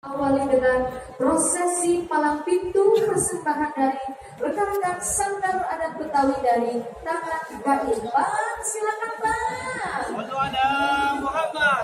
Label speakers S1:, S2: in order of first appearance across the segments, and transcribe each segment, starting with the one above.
S1: Awali dengan prosesi palang pintu persembahan dari rekan-rekan sanggar adat Betawi dari tangan Gaib. Bang, silakan Bang.
S2: Lalu ada Muhammad.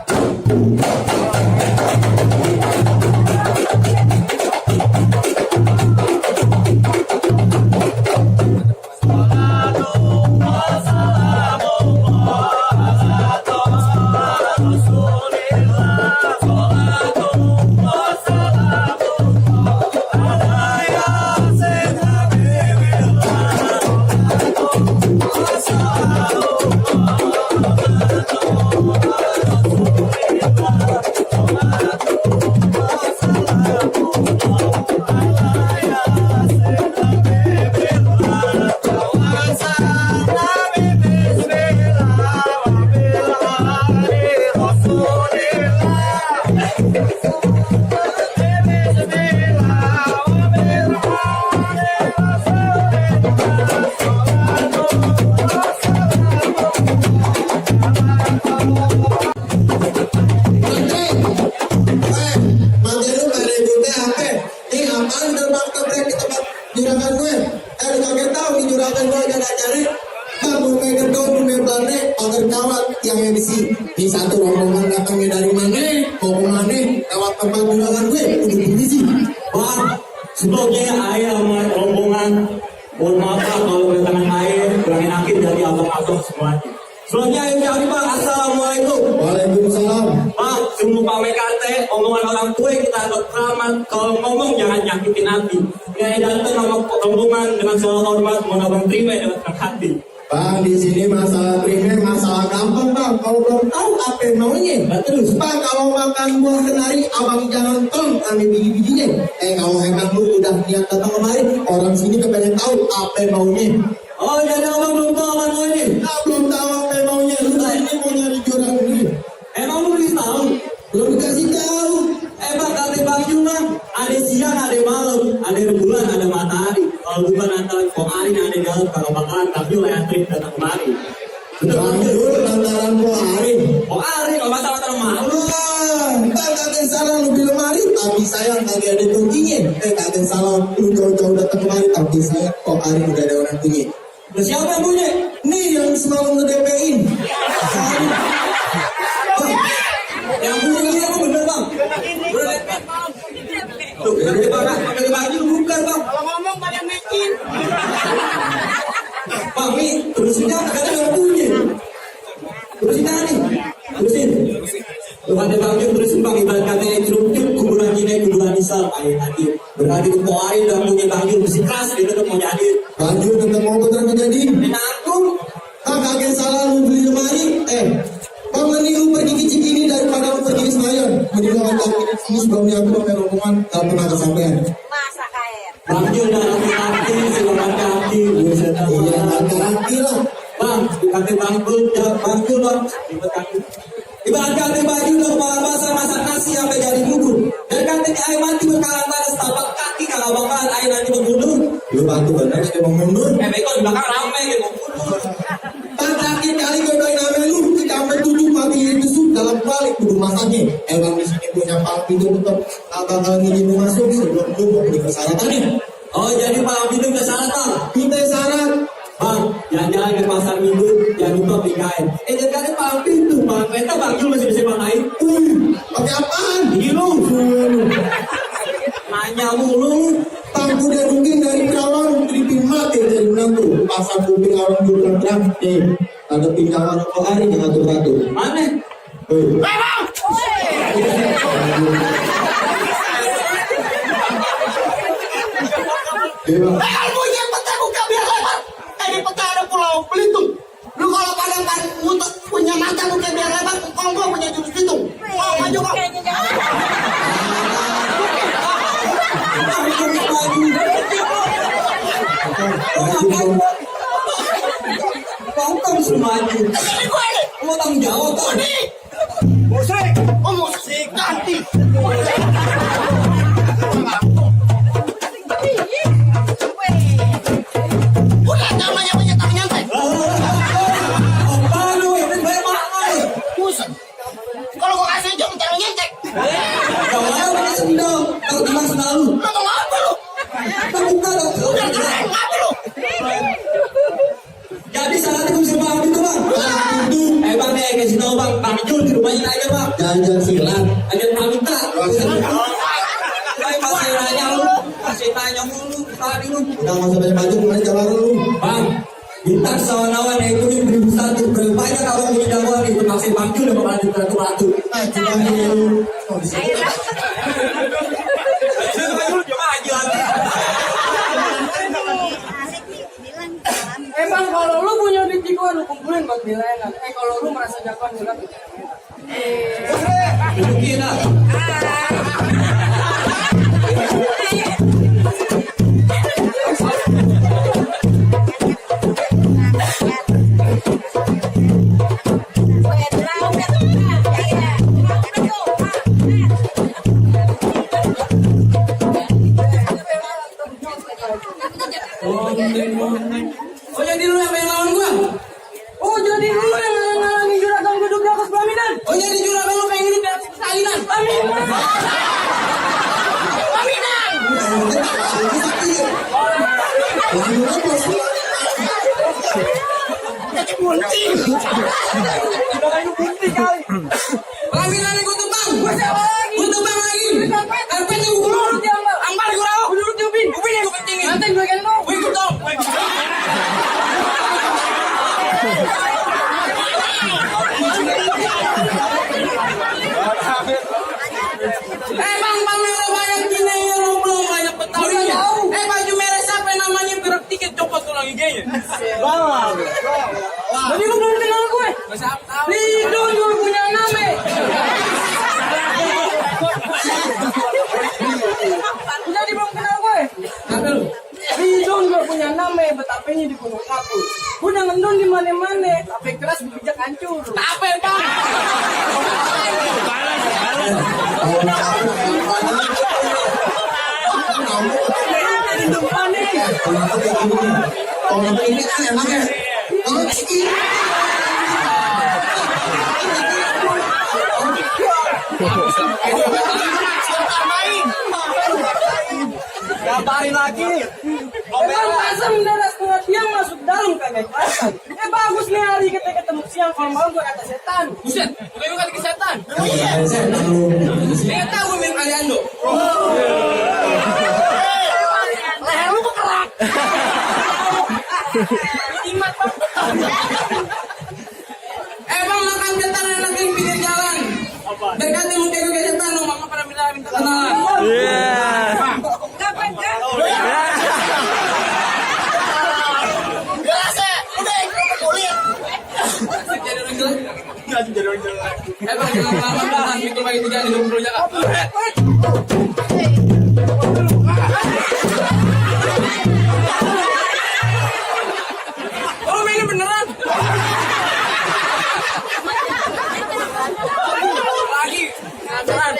S3: Di satu rombongan datangnya dari mana, mau kemana, lewat tempat juragan gue, udah polisi.
S4: Bang, sebelumnya ayah sama rombongan, mohon maaf Pak kalau kedatangan air, kurangin akhir dari abang-abang semuanya. Sebelumnya ayah cari Bang, assalamualaikum.
S3: Waalaikumsalam.
S4: Bang, sebelum pamit kate, omongan orang tua kita agak keramat, kalau ngomong jangan nyakitin hati. Ini datang sama rombongan dengan segala hormat, mohon abang terima dengan senang hati.
S3: Bang, di sini masalah primer, masalah gampang bang. Kalau belum tahu apa yang maunya, terus bang kalau makan buah kenari, abang jangan tong ambil biji-bijinya. Kalau emang lu udah niat datang kemari, orang sini kepengen tahu apa yang maunya.
S4: Oh, jadi abang belum tahu apa yang maunya?
S3: Nah, belum tahu apa yang maunya. Lu ini mau nyari jurang ini.
S4: Emang lu bisa tahu?
S3: Belum dikasih tahu.
S4: Bang, kata Bang Juma, ada siang, ada malam, ada bulan, ada matahari. Kalau bukan antara Ari ada dalam kalau bakalan tapi oleh Astrid datang kemari.
S3: Betul Bang, lantaran Ari.
S4: Ari kalau masalah malu.
S3: Bang, kagak salah lu bilang mari, tapi sayang tadi ada tungginya. Kagak salah lu jauh-jauh datang kemari, tapi sayang kok Ari udah ada orang tinggi.
S4: Siapa yang punya?
S3: Nih yang semalam nge-DP-in.
S4: Yang punya ini apa bener Bang? Bener Bang. Tuh, pakai baju bukan Bang.
S2: Kalau ngomong pada mekin.
S4: Bang, nih terusinnya ada yang punya. Terusin nih. Terusin. Tuh ada Bang Jum terusin Bang ibarat katanya cerukit kuburan ini kuburan Islam ayat tadi. Berarti Ko Ari udah punya Bang Jum mesti keras dia tetap mau jadi.
S3: Bang Jum tetap mau betul menjadi.
S4: Aku
S3: kagak salah lu beli lemari. Bang, mending lu pergi ke Cikini daripada lu pergi ke Senayan. Mending lu ngajak ini sebelumnya aku pakai rombongan gak pernah kesampean.
S5: Masa kayak
S4: Bang Jum udah hati-hati, silakan kaki.
S3: Iya, hati-hati lah.
S4: Bang, dikati Bang Jum, Bang Jum Bang. Ibarat ganti baju udah kepala basah masak nasi sampai jadi bubur. Dan ganti air mati berkalan tanah setapak kaki kalau bakalan air nanti bermundur.
S3: Lu bantu bener sih mau mundur.
S4: Bekon di belakang rame gitu mau mundur.
S3: Terakhir kali gue doain nama lu, kita sampai 7 mati itu dalam balik kudu masaknya. Bang di sini punya palang pintu tetap bakal ngizin lu masuk sebelum lu mau beli persyaratannya.
S4: Oh jadi palang pintu udah syarat Bang?
S3: Kita syarat.
S4: Bang, jalan-jalan ke pasar minggu, jangan lupa beli kain. Jangan palang pintu, palang kereta Bang Jum masih bisa pakai.
S3: Pakai apaan?
S4: Ini lu. Nanya mulu.
S3: Tangku dia mungkin dari perawang tripin mati dari menantu. Pasang kuping orang juga terang. Ada pinjaman Ko Ari yang atur-atur.
S4: Mana?
S2: Bang! Kalau punya peta buka biar lebar. Ini peta ada Pulau Belitung. Lu kalau pada punya mata buka biar lebar, kalau gua punya jurus Belitung. Oh, maju Bang.
S4: Kamu semuanya. Kamu tanggung jawab kan?
S2: Musik. Oh, musik ganti. Udah namanya banyak tak nyantai.
S4: Aduh, ini banyak banget.
S2: Musik. Kalau gua kasih jam ternyata.
S4: Kalau pakai sendal.
S3: Udah nggak usah banyak baju, kemarin jalan dulu.
S4: Bang, bintang sawan-awan itu di 2001 berbanyak abang punya jagoan itu maksud Bang Jul udah bakal batu-batu.
S3: Coba dulu. Oh, bisa.
S5: Bang, kalau lu punya duit jagoan lu kumpulin buat bilangan. Kalau lu merasa jagoan juga.
S4: Mungkin lah.
S5: Oh jadi lu yang pengen lawan gua? Oh jadi lu yang ngalangin juragan duduk di atas pelaminan? Oh jadi juragan lu pengen hidup di atas salinan? Pelaminan! Pelaminan! Pelaminan yang kutu bang! Kutu bang lagi! Karpetnya gue Angbar gue rawa! Gue duduk di upin! Upin yang gue pentingin! Nanti gue kan mau! Gue ikut dong! Bang merah banyak gini ya lo belum banyak Betawi ya. Baju merah siapa namanya gerak tiket copot tulang IG-nya. Bang. Tapi lu belum kenal gue. Lidon gue punya nama. Jadi belum kenal gue. Lidon gue punya nama, betapenya di Gunung Kapur. Gue udah ngendon di mana-mana, tapi keras bijak hancur. Apa bang?
S3: Kalau ini kan emangnya. Kalau ini.
S5: Gabarin lagi. Bang masa mendadak setengah siang masuk dalam kagak kelihatan. Bagus nih hari kita ketemu siang kalau malam gue kata setan. Buset, bukan gue kata setan. Dia tahu gue main kalian lo. Leher lu kekerak. Imat bang. Bang makan setan enak di pinggir jalan. Berkati mau kayak setan lo, mama pada minta kenalan.
S2: Jadi orang jelek.
S5: Bang jangan lama-lama mikir bagi tiga di 20 jaka. Oh ini beneran. Lagi ngajaran.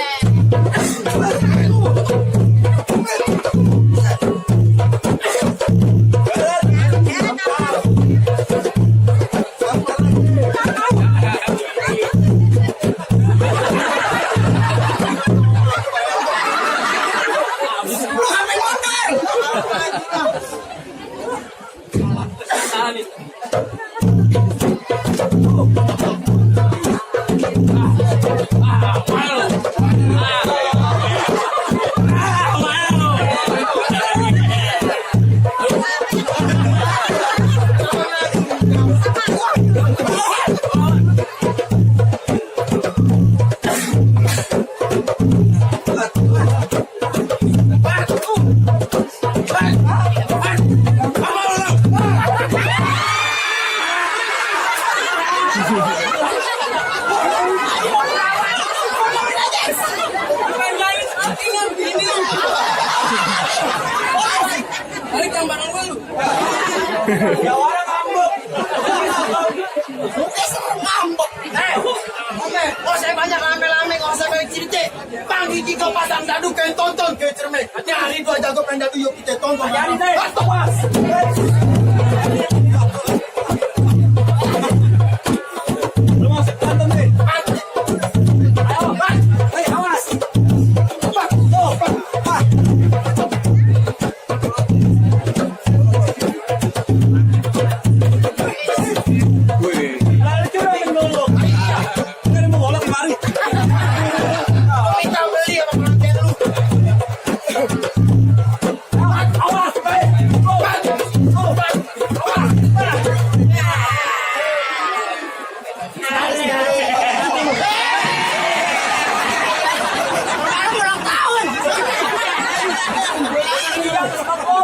S5: Balik gambaran gue lu. Ya orang ngambek.
S2: Ngambek. Oke, kalau saya banyak rame-rame, kalau saya banyak cerita, Bang Gigi kau pasang dadu kayak tonton kayak cermin. Nyari dua jago main dadu yuk kita tonton.
S5: Nyari deh.
S2: Awas.
S4: Lu masuk berantem nih.
S2: Ayo, Bang. Hei, awas. Bang, Bang.
S4: Lalu curang dulu. Nggak mau bola kemari.
S2: Kita beli sama penonton lu.
S4: Awas, baik.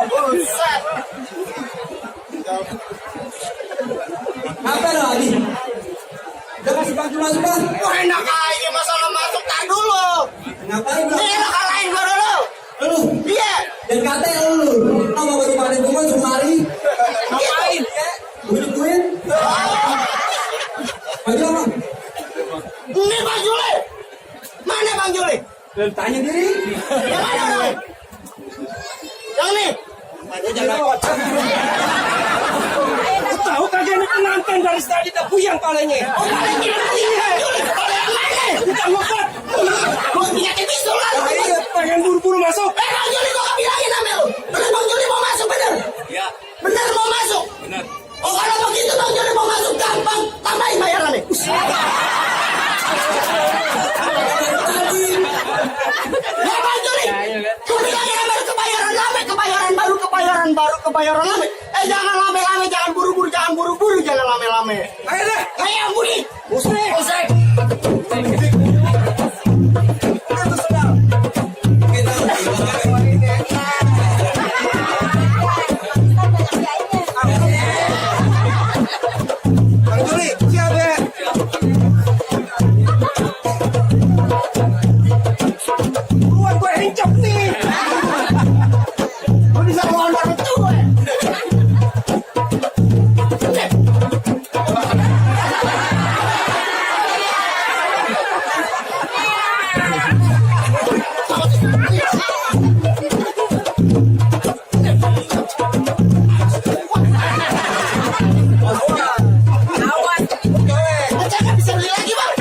S2: Buset.
S4: Apa lagi? Udah kasih baju masuk kan?
S2: Wah, enak aja masalah masuk tak dulu.
S4: Ngapain bang?
S2: Nih, lo kalahin gua dulu.
S4: Lu?
S2: Iya.
S4: Dan katanya lu. Apa baru pada bunga sehari?
S2: Ngapain?
S4: Bujukin? Baju apa?
S2: Ini Bang Juli. Mana Bang Juli?
S4: Tanya diri.
S2: Yang mana dong? Yang ini.
S5: Tahu kagak nih penonton dari tadi tak puyang palanya.
S2: Oh, paling ini Bang Juli. Kalau yang mana?
S5: Kita ngobat.
S2: Gua penyakit bisul lah.
S5: Ayo, pengen buru-buru masuk.
S2: Bang Juli gua bilangin sama lu. Bener Bang Juli mau masuk bener?
S5: Iya.
S2: Bener mau masuk?
S5: Benar.
S2: Oh, kalau begitu Bang Juli mau masuk gampang. Tambahin bayaran nih. Ya Bang Juli. Gua bilangin sama lu kebayaran lame, kebayaran lame. Jangan lame-lame, jangan buru-buru, jangan lame-lame.
S5: Ayo deh.
S2: Ayo Budi. Usai.
S5: Bang Juli, siap ya. Buruan gue hincap nih.
S2: Gua bisa ngomong itu gue. Jangan bisa beli lagi Bang.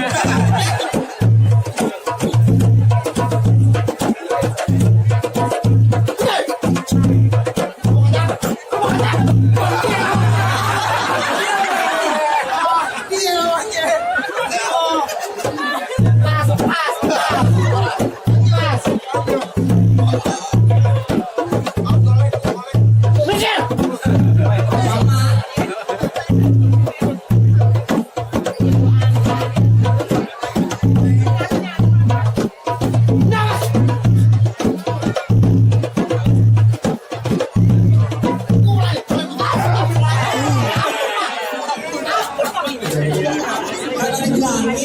S4: Kan tadi bilangin.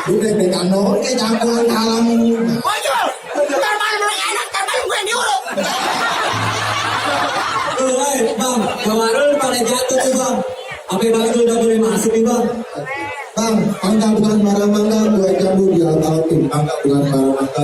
S3: Udah dekan no, kayak jangan halang.
S2: Maju. Ntar malam lu enak, ntar malam gue yang diurut.
S4: Bang, kemarin pada jatuh tuh bang. Apa bang itu udah boleh masuk nih bang?
S3: Bang, mangga bukan barang mangga, buat jambu dia tahu tim. Mangga bukan barang mangga,